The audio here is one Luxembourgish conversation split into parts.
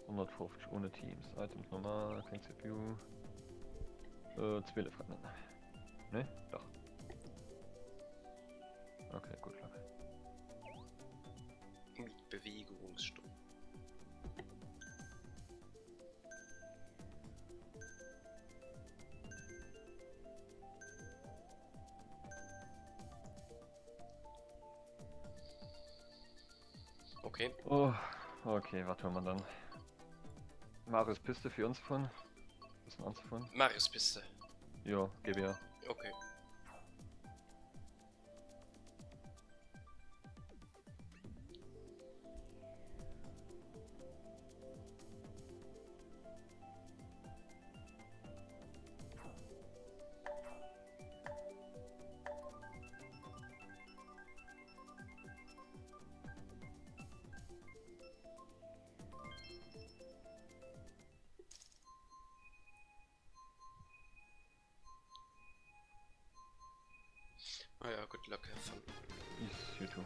150 ohne Teams. Items normal, keng CPU. Äh, 12 Rennen. Ne? Doch. Okay, gut luck. Bewegungsstopp. Okay. Oh, okay, wat hu mer dann? Marius Piste fir anzefueren? Bëssen anzefueren? Marius Piste. Jo, GBA. Okay. Oh ja, good luck, have fun. Peace, you too.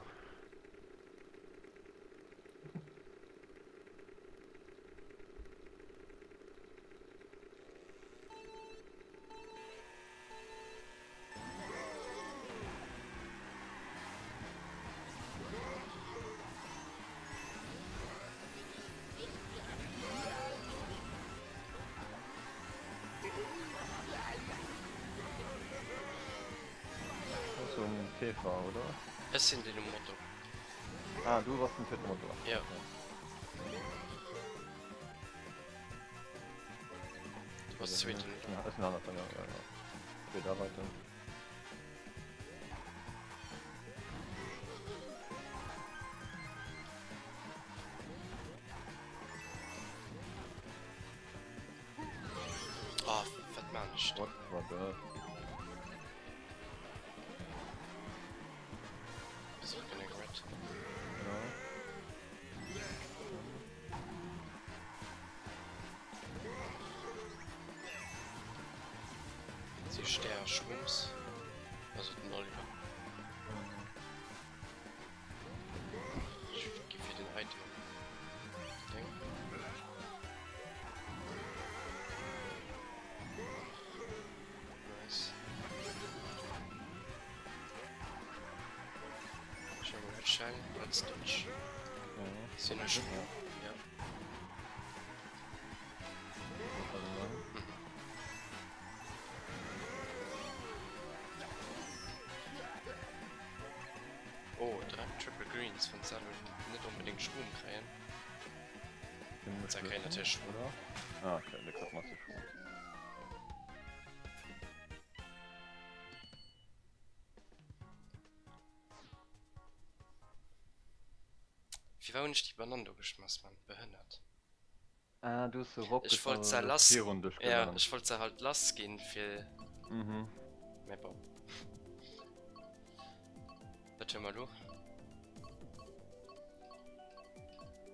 Zum Käfer, oder? Ech sinn deen um Moto. Ah, du warst den zweiten Motor. Ja. Du warst zweiten. Ja, ist ein anderer, ja, ja, ja. Okay, da weiter. Oh, wat man ech? What war dat? Wieso bin ich red? Ja. Sie ist der Schwumms. Also den Oliver. Ich gebe für den Item. Ding. Nice. Ich habe Red Shell als Dodge. Ja. Sind ja. Ja. Oh, drei Triple Greens von Salo net unbedingt Schwung kréien. Oder? Ah, okay, der kriegt massiv Schwung. Wie war hunn ech déi Banann do geschmass, Mann? Behënnert. Ah, du hues se erop Ech wollt se lass ja, ech wollt se halt lass ginn fir mhm. Mä bon. Wat hu mer lo?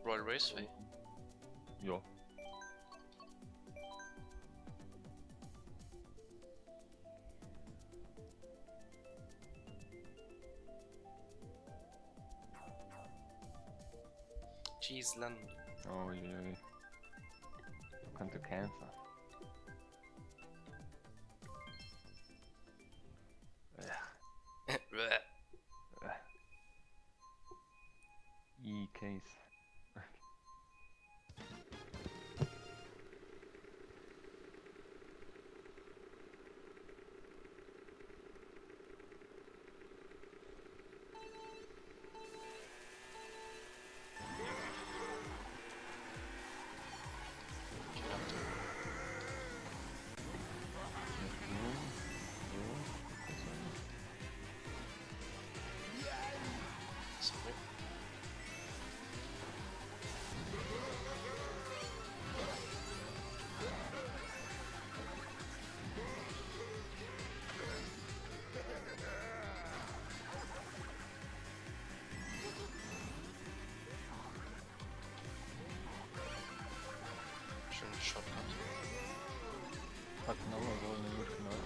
Royal Raceway? Jo. Cheeseland. Oh je, je. Könnte Cancer. E-Case. Sorry. Schönen Shortcut. Hat genau so eine Minute genau.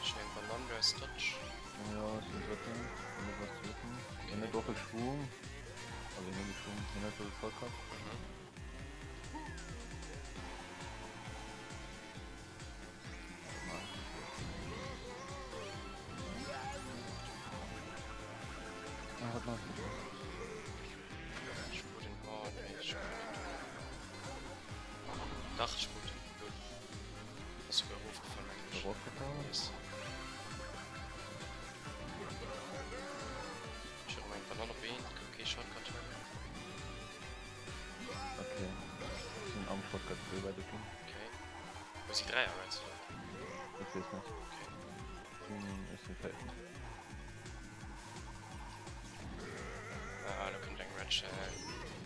Schnell Bananenrice Dodge. Ja, ist ein dritten. Wenn du was dritten. Wenn der Doppelschwung. Also ich nehme Schwung. Hien huet de Shortcut. Mhm. Ah, wat maachen ech? Ech krut en Horn, mee ech krut net duer. Dach, ech krut en. Lol. Ass souguer erofgefall, mengen ech. Erofgefall? Yes. Ech hu rem eng Banann op een, ka kee Shortcut huelen. Okay. Ech sinn am Shortcut esou wäit ech ginn. Okay. Wo si 3 Reds oder? Ech weess net. Okay. Sinn, ech sinn véierten. Ah, lo kënnt eng Red Shell.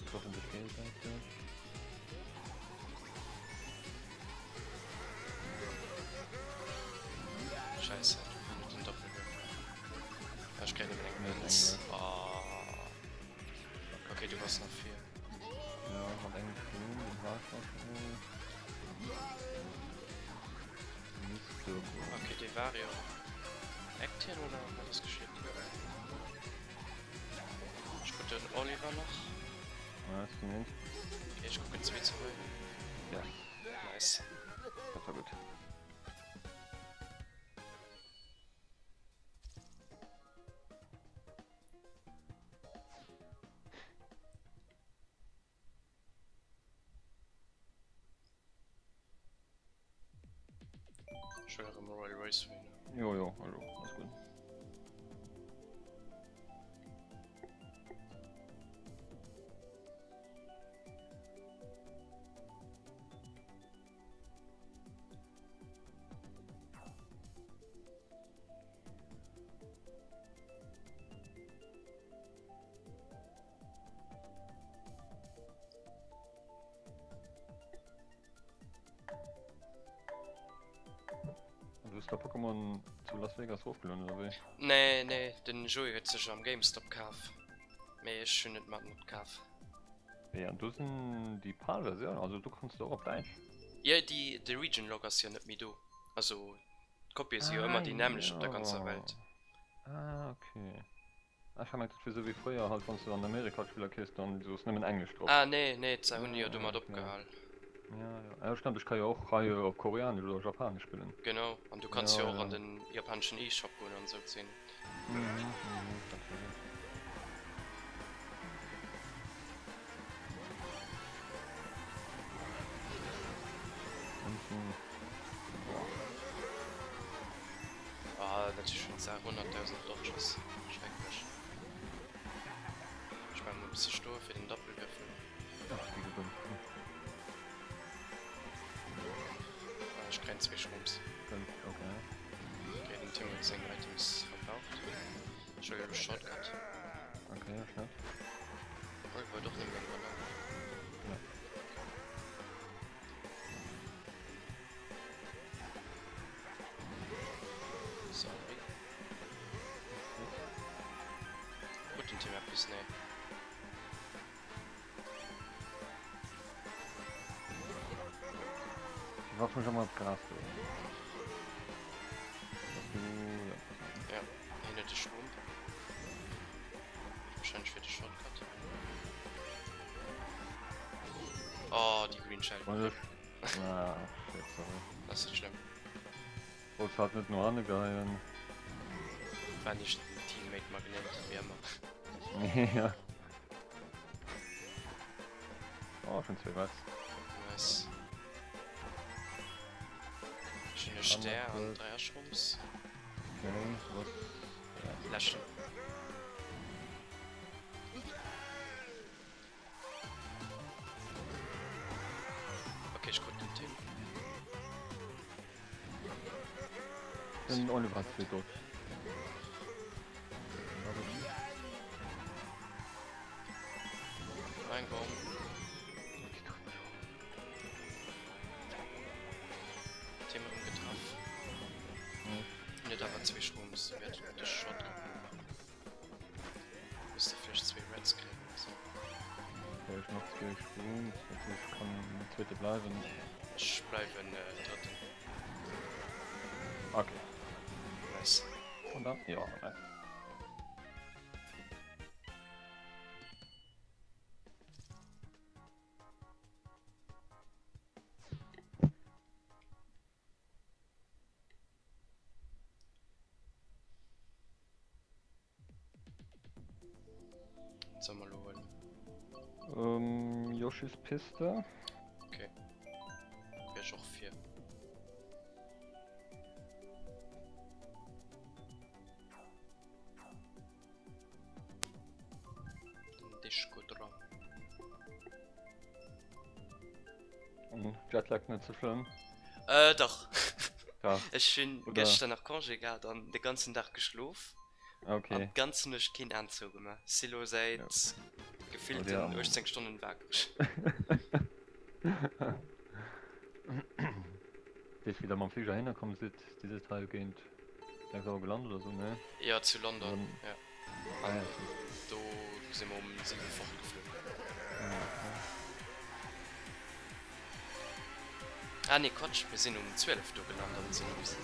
Treffen sech géigesäiteg. Scheiße, net den Doppelwürfel. Ah, ich krieg nëmmen eng Münz. Oh. Okay, du bass nach vir. Ja, hat eng Schroom, den war ich auch schon. Nicht so gut. Okay, de Vario. Eckt hien oder wat ass geschitt? Ich guck den Oliver nach. Ja, ist nicht. Okay, ich gucke 2 zu 0. Ja. Nice. Das war gut. Ech wëll erëm Royal Raceway, ne? Jo, jo, also, ass gutt. An du hues da Pokémon zu Las Vegas rofgelueden oder wéi? Nee, nee, den Joé huet sech am Gamestop kaf, mee ech hunn et mat net kaf. Wéi, an do sinn déi PAL-Versioun, also do kanns de och op Däitsch? Jo, déi, de Region Lock ass jo net méi do, also d'Kopië si jo ëmmer déi nämmlecht op der ganzer Welt. Ah, okay. Ah, ech hat mengt, dat wier sou wéi fréier halt, wann s de an Amerika d'Spiller kriss, dann do ass nëmmen Englesch drop. Ah, nee, nee, d'sa hunn jo domat opgehal. Ja, ja. Ah, stemmt, ech ka jo och hei op Koreanesch oder Japanesch spillen. Genau, an du kanns jo och an den japaneschen E-Shop goen an esou Zeen. Mhm, mhm, natierlech. Münzen. Boah. Ah, dat si schonn 200.000 Dodges. Schrecklech. Ech bleiwen mol e bësse stoe fir den Doppelwürfel. Ach, déi gewënnt. Ah, ech kréien zwee Schrumps. Okay. Okay, den Tim huet seng Items verbraucht. Ech huele elo Shortcut. Okay, ech net. Oh, ech wollt och nëmmen eng Banann. Ja. Sorry. Huet den Tim eppes? Nee. Ich warf mich einmal op Gras do. Ja, hien huet de Schwumm. Wahrscheinlich fir de Shortcut. Oh, déi Green Shell. Ah, shit, sorry. Das ist net schlëmm. Wollt halt net no hanne geheien. War nicht den Teammate Magnet, wie ëmmer. Ja. Oh, schon zwei Reds. Nice. Schöne Stär an Dreierschrums. Okay, was? Ja. Läschen. Okay, ech krut den Tim. Den Oliver hat zwee Dodge. Ein Baum. Tim erëm getraff. Net awer zwee Schrooms wäert de Shotgun maachen. Misst de vläicht zwee Reds kréien oder sou. Okay, ech nach zwee Shrooms, natierlech kann den zweete bleiwen. Ech bleiwen drëtten. Okay. Nice. Und dann? Ja, nice. Wat solle mer elo huelen? Yoshis Piste. Okay. Wär ech och fir. Den Disco Drum. Jetlag net ze schlëmm? Äh, dach. Ja. Ech hunn gëschter nach Congé gehat an de ganzen Dag geschlof. Okay. An d'ganz Nuecht keen Aan zougemaach. Si lo säit gefillten 18 Stonnen wakereg. Dees wéi der mam Fliger heihinner komm sidd, dir sidd hei géint 6 Auer gelant oder sou, ne? Jo, zu London, jo. An do si mer um 7 fortgeflunn. Ah nee, Quatsch, mir sinn um 12 do gelant an sinn um 7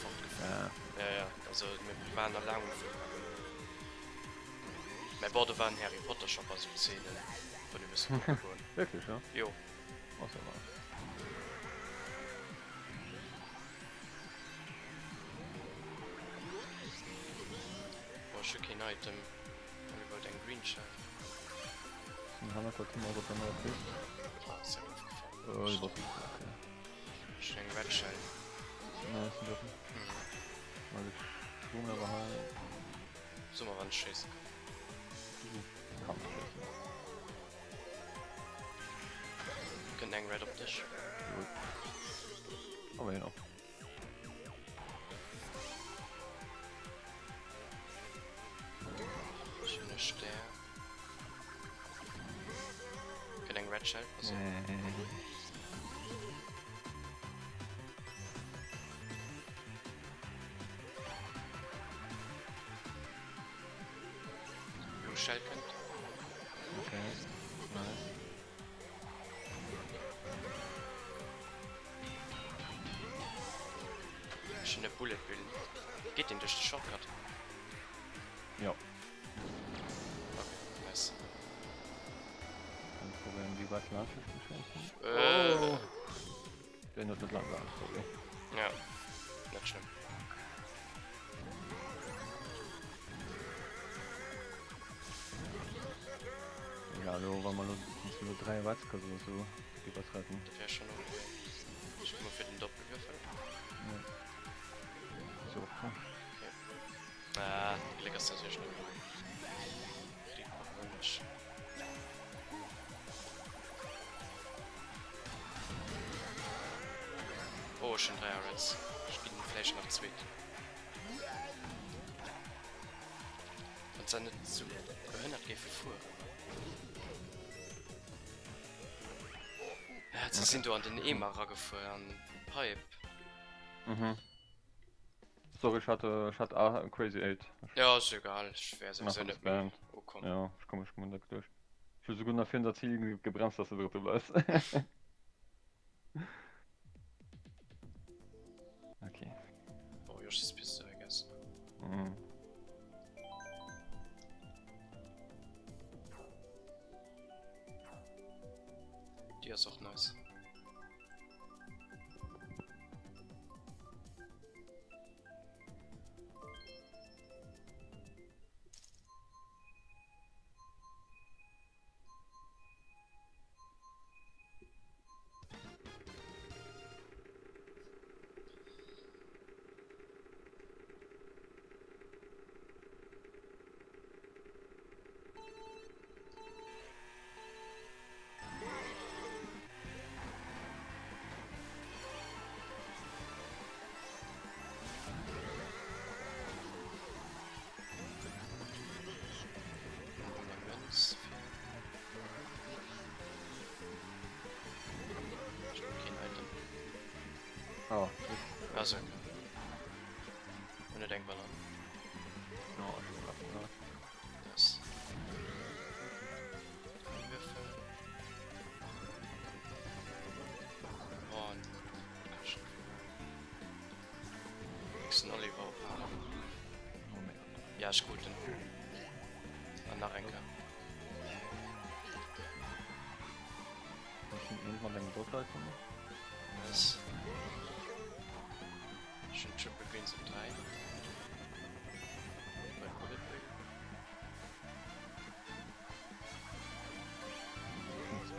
fortgeflunn. Ja, ja, also mir waren nach laang um Flughafen. Mä bon, do war en Harry Potter Shop a sou Zeenen, wou du bësse kucke goen. Wierklech, jo? Jo. Ass ja nice. Boah, ech hu keen Item. An ech wollt eng Green Shell. Den Hanner war Team op der neuer Pist. Ah, ist ja aufgefallen. Oh, die Boss ist okay. Ech hunn eng Red Shell. Nice, den Jochen. Mhm. Mal ich Schwung aber hei. So mal wann ich schéissen kann. Du kannst schéissen. Kënnt eng Red op dech. Aber genau. Ech hunn e Stär. Kënnt eng Red Shell, pass op. Blue Shell kënnt. Okay, nice. Ech hunn e Bullet Bill. Geet deen duerch de Shortcut? Jo. Okay, nice. Dann probieren die Red Launcher zu schießen. Äh. Oh. Den huet net lang gedauert, sorry. Ja, net schlëmm. Ja, lo, wa mer lo, wann du lo 3 Reds kriss oder sou, dat géif eis retten. Dat wär schon ok. Ech gi mol fir den Doppelwürfel. Ja. Ass jo och krank. Okay. Ah, Gléck ass natierlech net dobäi. Déi brauchen ech. Oh, ech hunn 3 Reds. Ech ginn vläicht nach zweet. Wann se net sou behënnert géife fueren. Ja, se sinn do an den Eemer eragefuer, an d'Pipe. Mhm. Sorry, ech hat, ech hat ah, Crazy 8. Ja, ass egal, ech wär souwisou net méi ukomm. Ja, ech komm, ech kommen direkt duerch. Ech hu souguer nach virun der Zillinn gebremst, dass de Drëtte bleifs. Okay. Oh, Yoshi's Piste, I guess. Mhm. Déi ass och nice. Oh. Also. Und eng Banane. Oh, ich hab Banane. Yes. Würfel. Oh, Nächsten Oliver ophalen. Oh, mega. Ja, ist gut. An nach eng Kéier. Muss een mat engem Dot-Item? Yes. Ech hunn Triple Greens op 3. Bei Bullet Bill.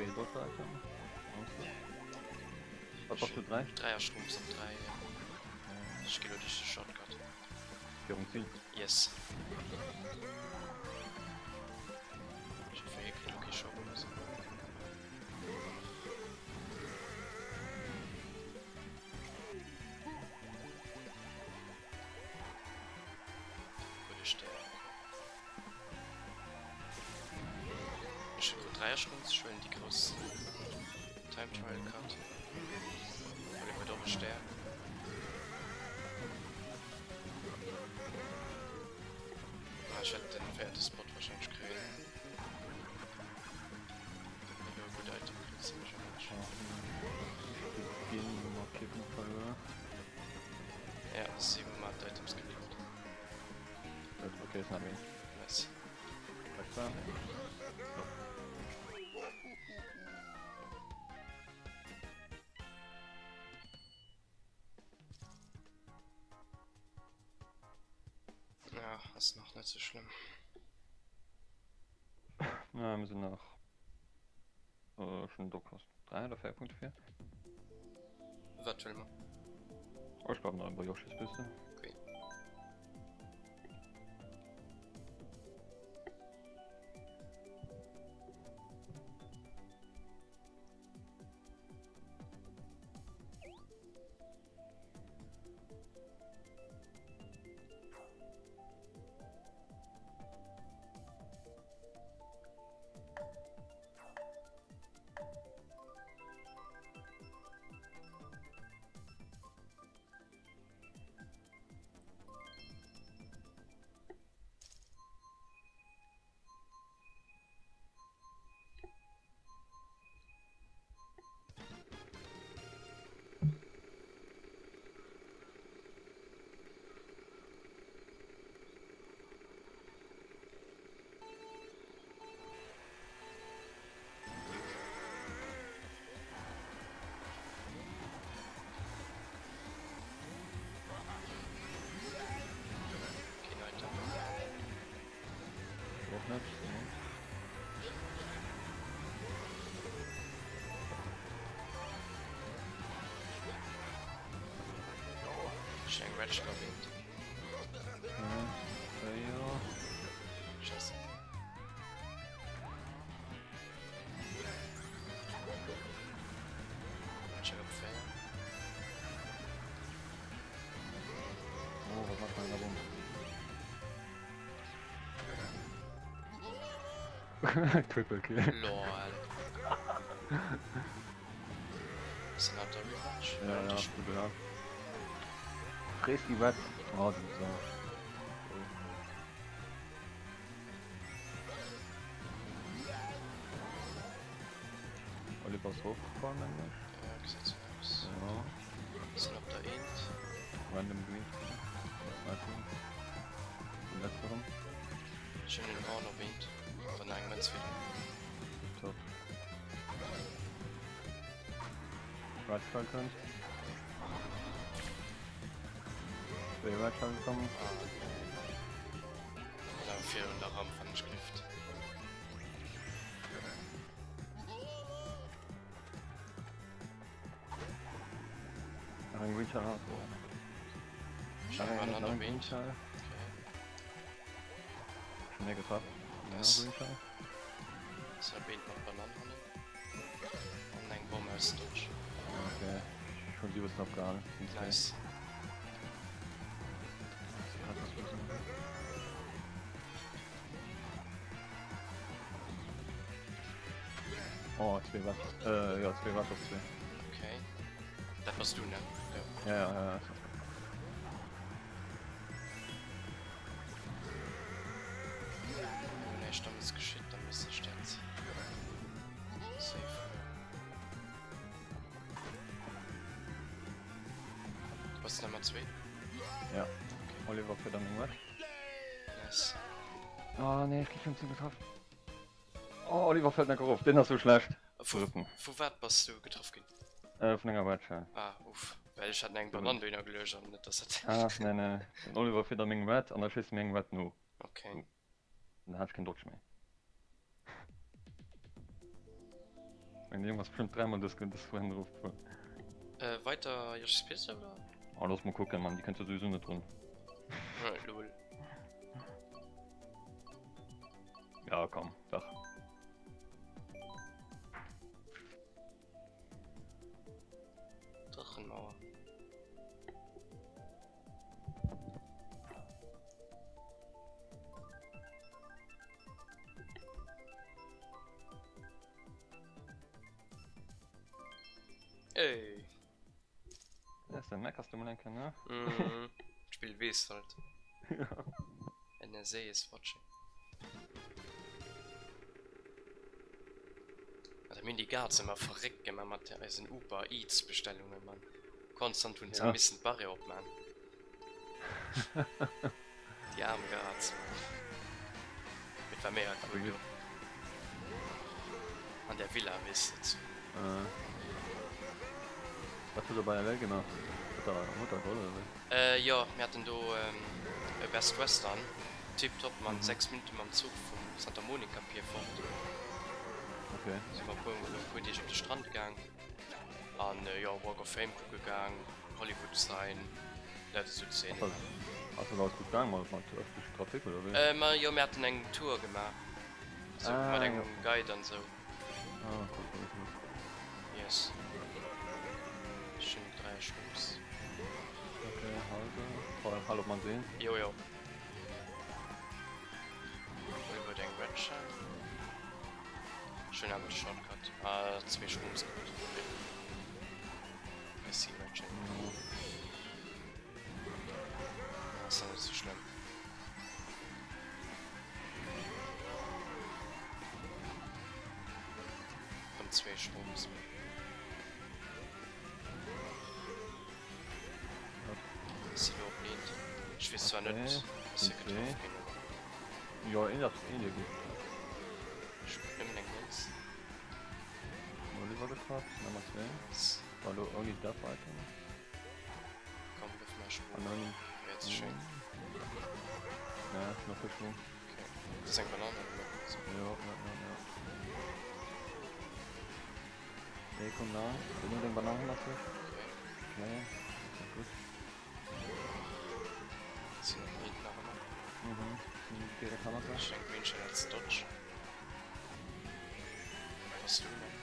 Okay, Dodge Item. Wat bass du, 3? Dräier Shrooms op 3, ja. Ech gi lo duerch de Shortcut. Virum Ziel? Yes. Ech hoffe hie kritt lo kee Schock oder sou. Gudde Stär. Ech hu krut 3 Shrooms, ech huelen déi grouss Time Trial Cut. Well huet och e Stär. Ah, ech wäert den véierte Spot wahrscheinlech kréien. Elo e gutt Item kritt, sinn ech am Match. Ja, si hu mer d'Items geklaut. Okay, ist nach Nice. Ja, ass nach net sou schlëmm. Na, mir sinn nach äh, schon do kost 3 oder 4 Punkte fir. Wat wëlle mer? Oh, ich glaube noch bei Yoshis Piste. Okay. Keen Item. Och net. Ech eng Red Shell erwähnt. Scheiße. Red Shell op 4. Oh, was macht man da rum? Triple Kill. LOL. Ist ein alter Rematch? Ja, ja, gut, ja. Fräs die Wett. Oh, du Sau. Oliver ist hochgefahren, denke ich. Ja, gesäit sou aus. Ja. Sinn op der Eent. Random Green. Zweiten. Den letzteren. Ech hunn en Horn op Eent. Dann eng Mënz fir den. Top. Right Strike kënnt. Wéi Right Strike gekommen. Ah, nee. Dann fir un der Ramp wann ech gelift. Nach eng Green Shell. Ech Nach hunn eng, en nach eng op Green Eent. Shell. Okay. Schon méi getraff. Nice. Green Shell. Sinn op Eent mat Banann hannen. An eng Bomm aus Dodge. Okay. Schon sie bëssen opgehalen. Nice. Oh, zwee Watt. Äh, ja, zwee Watt op zwee. Okay. Dat bass du, ne? Ja, ja, ja. ja. Wenn näischt Dommes geschitt, da misst ech dat safe huelen. Du bass Nummer 2? Ja. Oliver fir dann eng Watt. Nice. Oh nee, ech gi schon zu getroffen. Oh, Oliver fällt nach erof. Den ass so schlecht. Vu, vu wat bass du getraff ginn? Äh, vun enger Red Shell. Ah, uff. Well ech hat eng Banann dohinner geluecht an net dass dat. Ah, nee, nee. Den Oliver fiert a meng Red an da schéisst e meng Red no. Okay. Dann hat ech keen Dodge méi. Mein Jong ass bestimmt dreimal dës dës Rennen erofgefuer. Äh, weiter Yoshi's Pizza oder? Oh, lass mal kucken, Mann, déi kënnt jo sowieso net drun. Lol. Ja, komm, dach. Drachenmauer. Ey. Ja, ist der Mac hast du mal enke, ne? Mhm. D'Spill weess halt. Ja. NSA is watching. Alter, mir hunn déi Guards ëmmer verréckt gemaach mat eisen Uber Eats Bestellungen, Mann. Konstant hunn se ja. missen d'Barrière opman. Déi aarm Guards, Mann. Mit war mega cool, jo. An der Villa, weess de. Äh. Wat hutt der bei LA gemaach? Hutt der hutt der geholl oder wéi? Äh, jo, mir haten do e Best Western. Tiptop, mat 6 Minutte mam Zuch vum Santa Monica Pier fort. Okay. Si mer puer e puer Deeg op de Strand gaang an jo, Walk of Fame kucke gaang, Hollywood Sign, lauter sou Zeenen. Ass dat alles gutt gaang mat mat ëffentlechem Trafic oder wéi? Ma jo, mir haten eng Tour gemaach, sou mat engem Guide an sou. Ah, cool, cool, cool. Yes. Ech hunn 3 Schwupps. Okay, halbe. Hal op man sehen. Jo, jo. Huet eng Red Shell. Ech hunn awer de Shortcut. Ah, zwee Shrooms geholt. Okay. I see Red Shell. Ah, ass net sou schlëmm. Rëm zwee Shrooms. Si lo op eent. Ech weess zwar net, was fir getraff ginn, awer. Jo, een ass een dir gutt. Ech krut nëmmen eng Mënz. Oliver getraff, Nummer 2. War lo only death item. Komm, gëff mer Schwung. Wär ze schéin. Ja, noch e Schwung. Okay. Das ist eng Banane, oder? Jo, jo, jo, jo. Nee, komm nah. Will nur den Bananen lassen. Okay. Nee, ja, gut. Sind noch hinten nach immer. Mhm. Direkt hannert Ich denke, Green Shell als Dodge. Was du noch?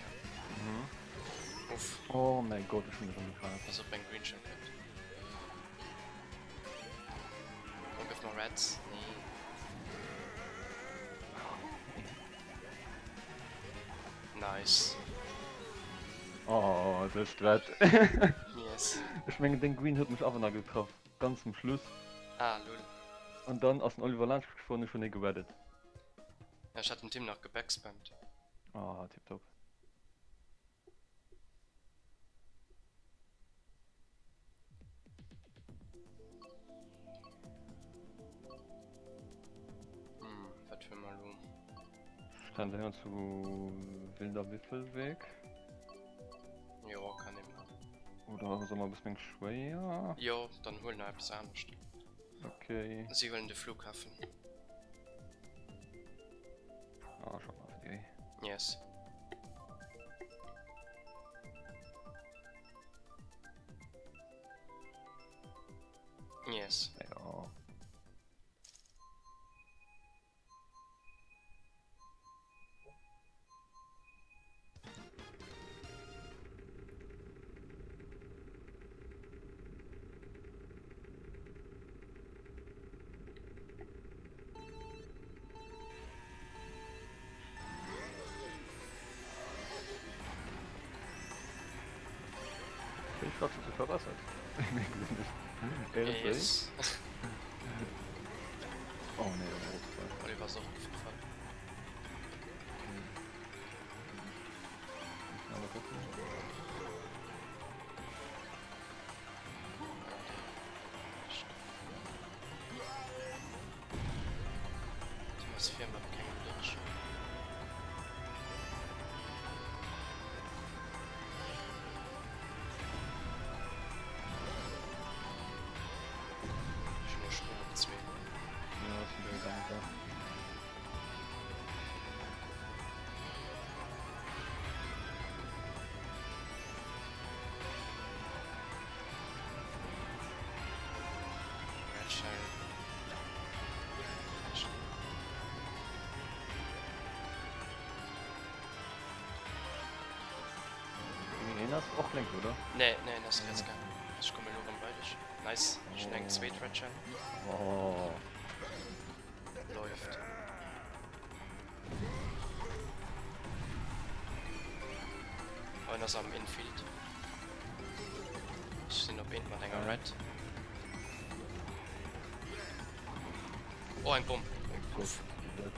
Mhm. Uff. Oh mein Gott, ich bin schon gefallen. Pass op, eng Green Shell kënnt. Komm, gëff mer Reds. Nee. Nice. Oh, das Strat. Yes. Ech mengen deng Green huet mech awer nach getraff, ganz zum Schluss. Ah, lol. An dann ass den Oliver laanscht gefuer an ech hunn hie gereddet. Ja, ech hat den Tim nach gebackspammt. Ah, tiptop. Hm, wat huele mer elo? Stand zu Wilder Wiffelweg. Jo, kann ee man. Oder soll man bis meng schwéier? Jo, dann huel nach eppes anescht. Okay. Si huelen de Flughafen. Ah, scho mal fir déi. Yes. Yes. Ja. Ich hat sich verbessert. Yes. Oh nee, da war Oliver ass och gefall. Tim ass vir mat kengem Dodge. Ech hunn e Sprong op 2. Ja, ass wieder gegangen, da. En ass och lénks, oder? Nee, nee, en ass riets gaangen. Ech kommen elo erëm bei dech. Nice, ech hunn eng zweet Red Shell. Oh. Läuft. Oh, en ass am Infield. Ech sinn op eent mat enger Red. Oh, eng Bomm. Uff.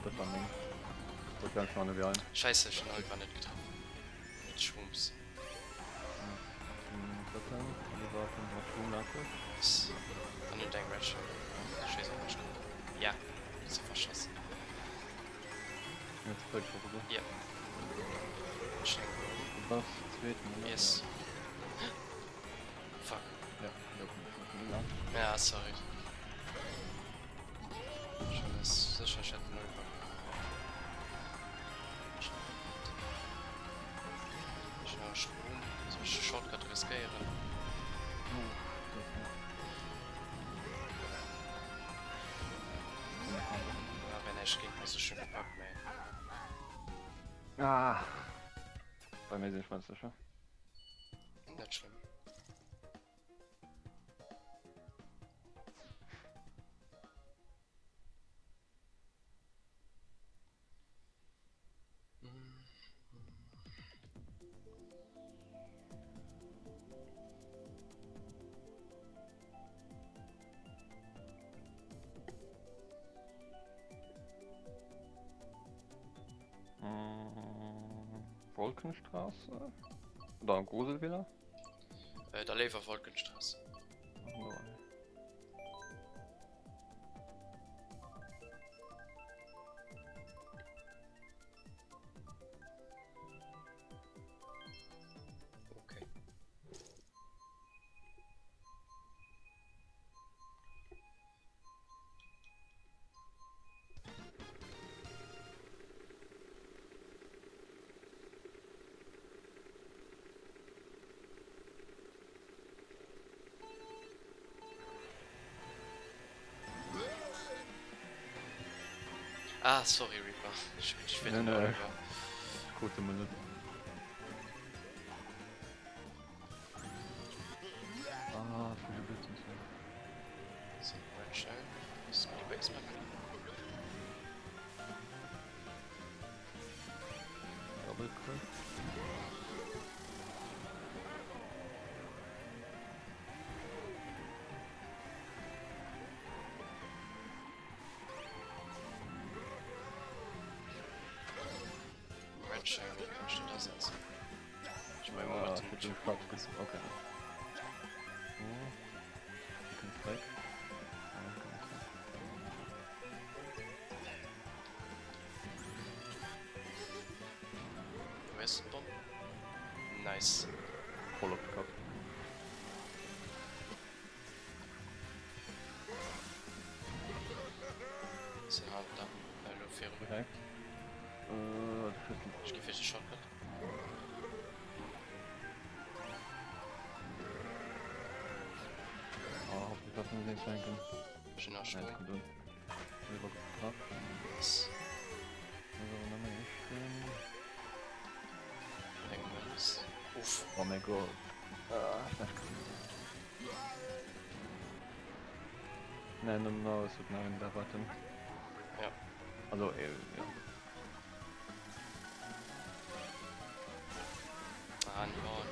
Dat war meng. Wollt ganz vorne wie ein. Scheiße, ech hunn Alba net getraff. Mit Shrooms. Nice. An hunn eng Red Shell. Scheiße, ech komm. Ja, se verschoss. Ja. Ech eng Bomm. Yes. Fuck. Ja, sorry. Sécher, ech hätt den Ultra. Shortcut riskéieren. Ah, wenn ech géint ass schon gepackt méi. Ah. Bei mir sinn ech ganz sicher. Net schlimm. Wolkenstraße? Oder Gruselvilla? Äh, da léiwer Wolkenstraße. Oh. Okay. Ah, sorry Reaper. Ich, ich will nee, nee. Gute Minute. Ah, viele Blitze. So, Red Shell. Das ist die Base Map. Double Crit. Red Shell, wie kann ich denn da setzen? Ich meine, Ah, Moment, ich hab den Schwarz ges- Okay. So. Die kannst weg. Ah, kann ich nicht. Wo ist denn Bomb? Nice. Voll auf den Kopf. Sind halt da. Hallo, Fähre. Direkt. Äh, das ist Ich geh für den Shortcut. Ah, hoffentlich lassen wir nicht lenken. Schöner Nein, Sprung. es kommt un. Silber drauf. Nice. Also, nochmal hier stehen. Irgendwas. Uff. Oh mein Gott. Ah, ich weiß Nein, no, no, es wird noch in der warten. Ja. Also, äh, ja. Ah, ein Horn.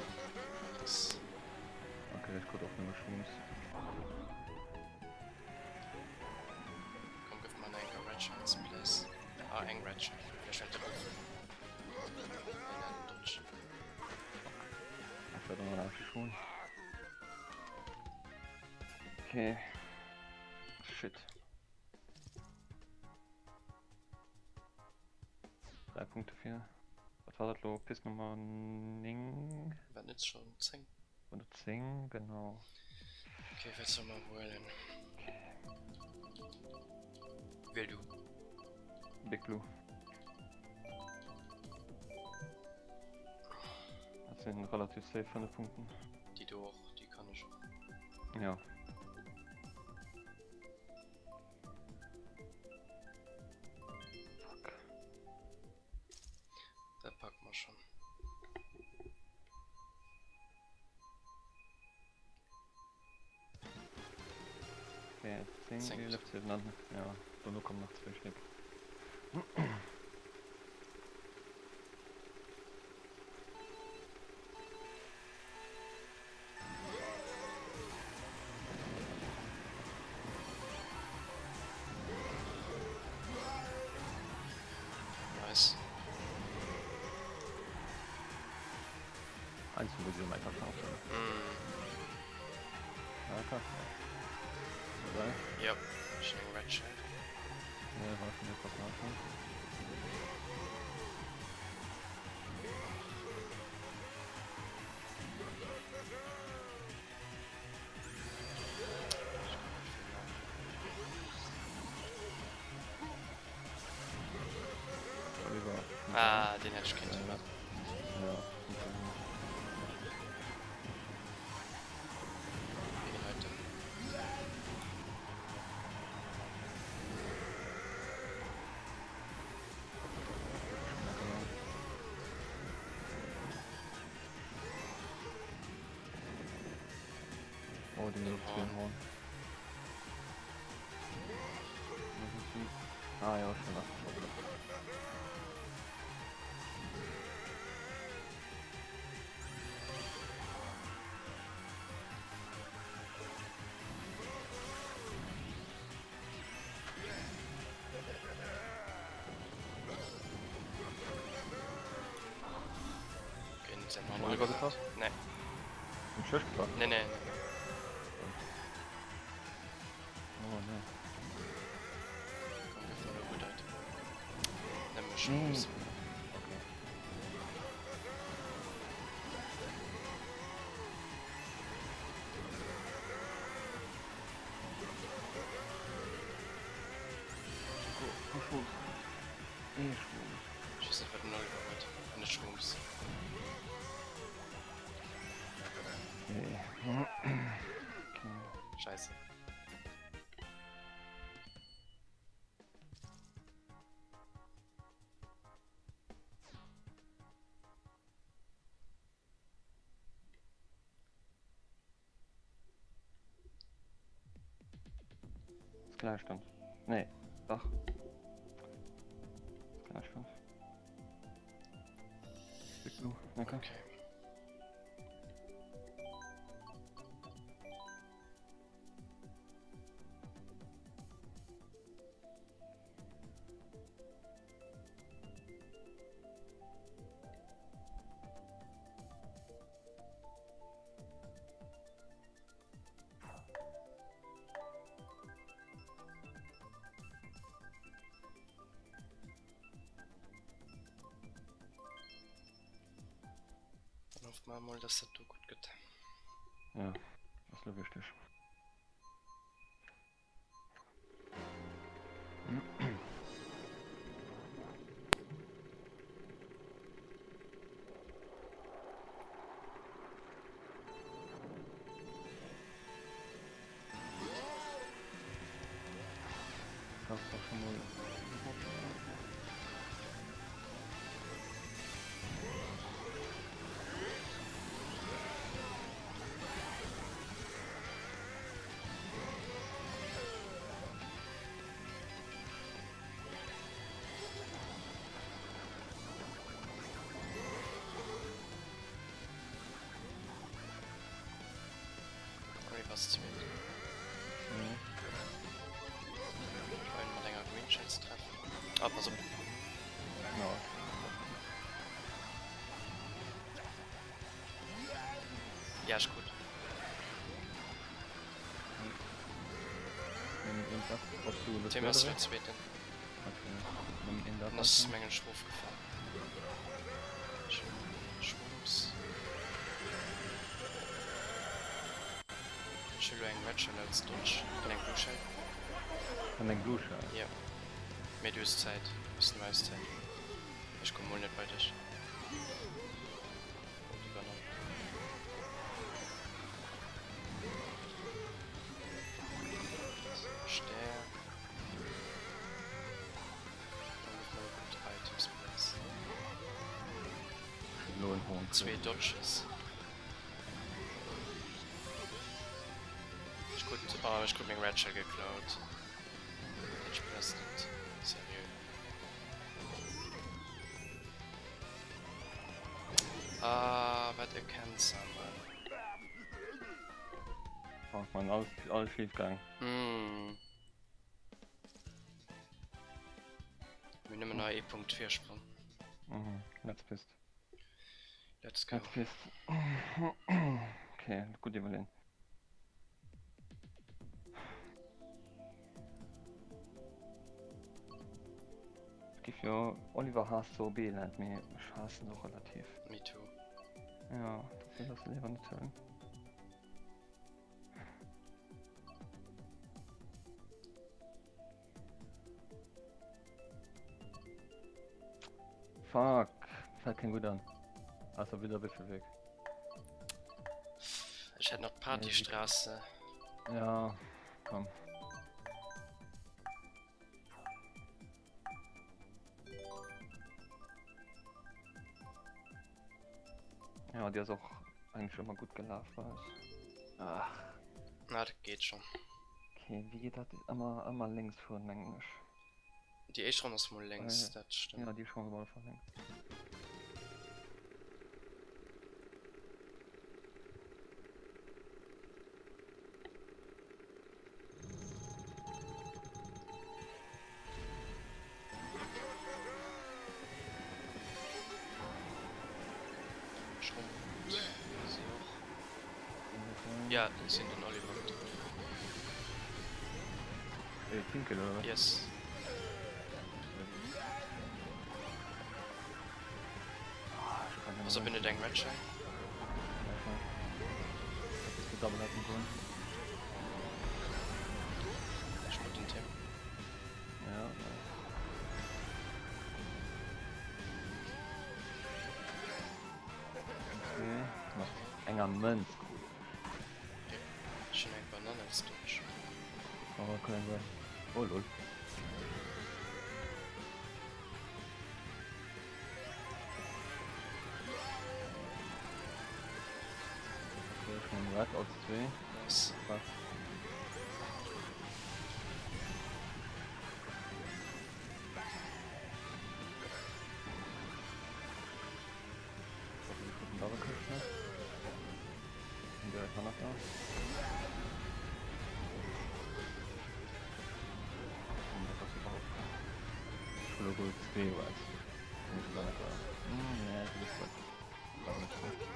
Das Okay, ich gucke auf eine Shrooms. Komm, gib mal einen Red Shots, please. Ah, eng Red Shot. Der scheint drauf. Nein, nein, Dodge. Ich werde noch eine schon. Okay. Shit. Drei Punkte vier. Was war das lo? Piss Nummer 9 War nicht schon 10. oder 10, genau. Okay, was soll man wollen? Will du? Big Blue. Das sind relativ safe von den Punkten. Die du auch, die kann ich. Ja. Fuck. Da packen wir schon. Okay, 10, 11, 12, an ja, dono kommen nach zwéi Stéck. Nice. Eins vun de einfach schon. Mm. Ja, Ja, schon eng Red Shell. Ja, war schon etwas nachschauen. Ah, den hätt ech kéinten. Ja. Oh, den Horn. Ah ja, schon was. Oliver getroffen? Nee. Ein Schiff getroffen? Nee, nee. Oh, nee. Komm, gif mer e gutt Item. Nëmme Schmooss. Okay. Schmooss. Ee Schmooss. Ech weess net wat den Oliver huet. Net Schmooss. Okay. Okay. Scheiße. Ist Gleichstand. Nee, doch. Ist Gleichstand. Big Blue, okay. Okay. Dann hoffe mer emol, dass dat do gutt gëtt. Ja, ass lo wichteg. Das war schon mal. Oliver ass zweet. Mhm. Ich wollt mat enger Green Shell ze treffen. Ah, pass op. Ja. Ja, ist gut. Tim ass den zweeten. Okay. Ass mengen ech rofgefall. Schwupps. Ech hu lo eng Red Shell als Dodge. An eng Blue Shell. An eng Blue Shell? Jo. Mee du hues Zäit. Du hues nëmme eis Zäit. Ech komm mol net bei dech. Und übernommen. Stär. Dann gëtt mol gutt Items please. Zwee Dodges. Ech krut. Oh, ech krut meng Red Shell geklaut. Dat Spill ass net seriö. Ah, wat e Cancer, Mann. Ach man, alles, alles schief gegangen. Mm. Mir nëmmen nach ee Punkt Virsprong. Mhm, let's pissed. Let's go. Let's pissed. Okay, gut iwwerleen. Gif jo Oliver haasst so Beeland, mee ech haassen och relativ. Me too. Ja, dofir lass léiwer net huelen. Fuck, fällt kein gut an. Also wieder Büffelweg. Ich hätte noch Partystraße. Ja, komm. Ja, die ist auch eigentlich immer gut gelaufen. Ach. Na, das geht schon. Okay, wie geht dat? Ëmmer, ëmmer lénks fueren, mengen ech. Déi éischt Ronn ass mol lénks, dat stëmmt. Ja, déi éischt Ronn ass op alle Fall lénks. Schrumpft si och. Ja, sinn den Oliver getroff. Äh, Tinkel oder was? Yes. Ah, ich kann Also bin eng Red Shell. Double hatten sollen. Ich gut den Tim. Ja, nice. Okay. Mat enger Mënz krut ech. Ech hunn eng Banann als Dodge. Oh, kann eng sein. Oh lol. Okay, schon Red als 2. Nice. Passt.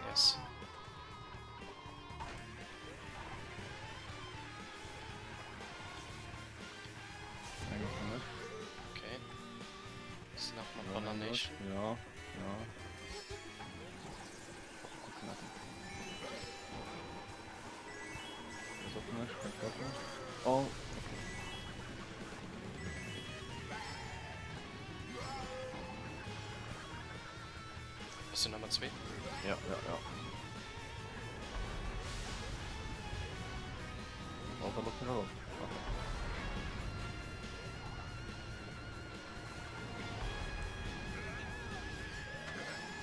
Yes. Okay. Ist nach mal Bananation. Ja, ja. Gut knacken. Das ist auch nicht, kein Treffer. Oh, okay. Hast du Nummer 2? Ja, ja, ja. Oh, da läuft wieder Okay.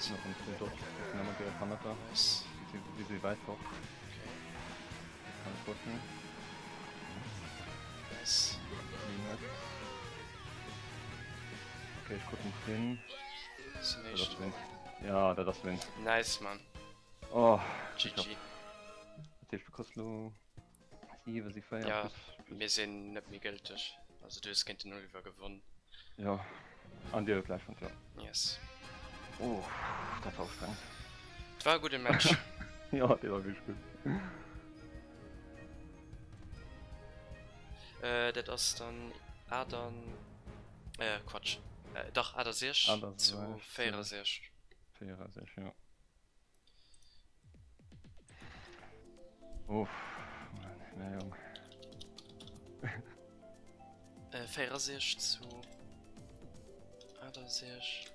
Noch ein bisschen dort. Das sind nochmal direkt Kanada. Nice. Wie sie, wie sie weit hoch. Okay. Kann ich gucken. Nice. Okay, ich gucke nicht hin. Das ist nicht. Ja, da das win. Nice, Mann. Oh, GG. Das heißt, du kriegst nur 7, 7, 4. Ja, wir sind nicht mehr gültig. Also du hast gegen den Oliver gewonnen. Ja, an dir gleich und ja. Yes. Oh, das war anstrengend. Das war ein guter Match. ja, der war wirklich gut. Äh, dat ass dann Adern äh, Quatsch. Äh, dach 68 zu 64. 64, ja. Uff, Mann, na Jung. Äh, 64 zu 68.